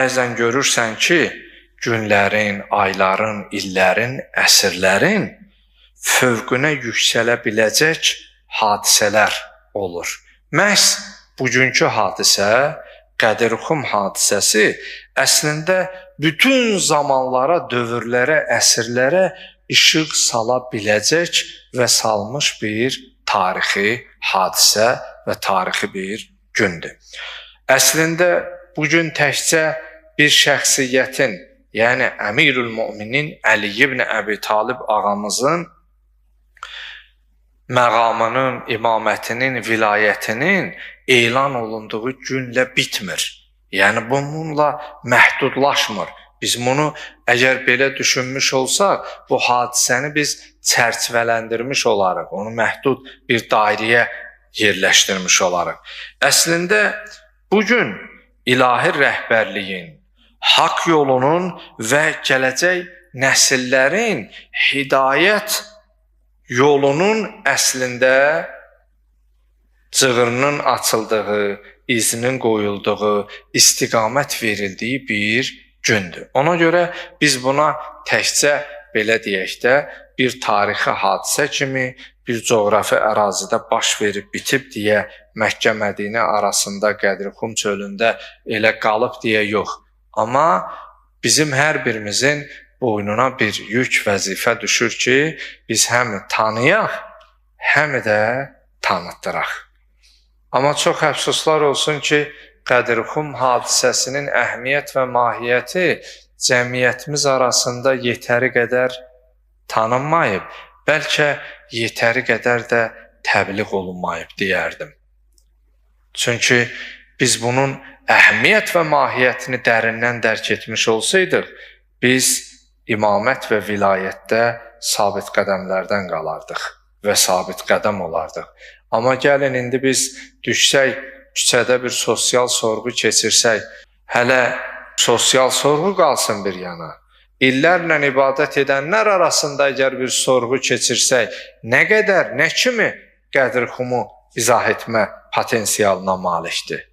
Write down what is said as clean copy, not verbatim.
Bəzən görürsən ki, günlərin, ayların, illərin, əsrlərin fövqünə yüksələ biləcək hadisələr olur. Məhz bugünkü hadisə, Qədir Xum hadisəsi əslində bütün zamanlara, dövrlərə, əsrlərə işıq sala biləcək və salmış bir tarixi hadisə və tarixi bir gündür. Əslində bugün təkcə bir şəxsiyyətin, yəni Əmirül Müminin Əli ibn Əbi Talib ağamızın məqamının, imamətinin, vilayətinin elan olunduğu günlə bitmir. Yəni bununla məhdudlaşmır. Biz bunu əgər belə düşünmüş olsaq, bu hadisəni biz çərçivələndirmiş olarıq, onu məhdud bir dairəyə yerləşdirmiş olarıq. Əslində bugün ilahi rəhbərliyin, haqq yolunun və gələcək nəsillərin hidayət yolunun əslində cığırının açıldığı, izinin qoyulduğu, istiqamət verildiyi bir gündür. Ona görə biz buna təkcə belə deyək də bir tarixi hadisə kimi bir coğrafi ərazidə baş verib bitib deyə Məkkə Mədinə arasında Qədir Xum çölündə elə qalıb deyə yox. Amma bizim hər birimizin boynuna bir yük, vəzifə düşür ki, biz həm tanıyaq, həm də tanıtdıraq. Amma çox əfsuslar olsun ki, Qədir Xum hadisəsinin əhəmiyyət və mahiyyəti cəmiyyətimiz arasında yetəri qədər tanınmayıb, bəlkə yetəri qədər də təbliğ olunmayıb deyərdim. Çünki biz bunun əhəmiyyət və mahiyyətini dərindən dərk etmiş olsaydıq, biz imamət və vilayətdə sabit qədəmlərdən qalardıq və sabit qədəm olardıq. Amma gəlin indi biz düşsək, küçədə bir sosial sorğu keçirsək, hələ sosial sorğu qalsın bir yana. İllərlə ibadət edənlər arasında əgər bir sorğu keçirsək, nə qədər, nə kimi Qədir Xumu izah etmə potensialına malikdir?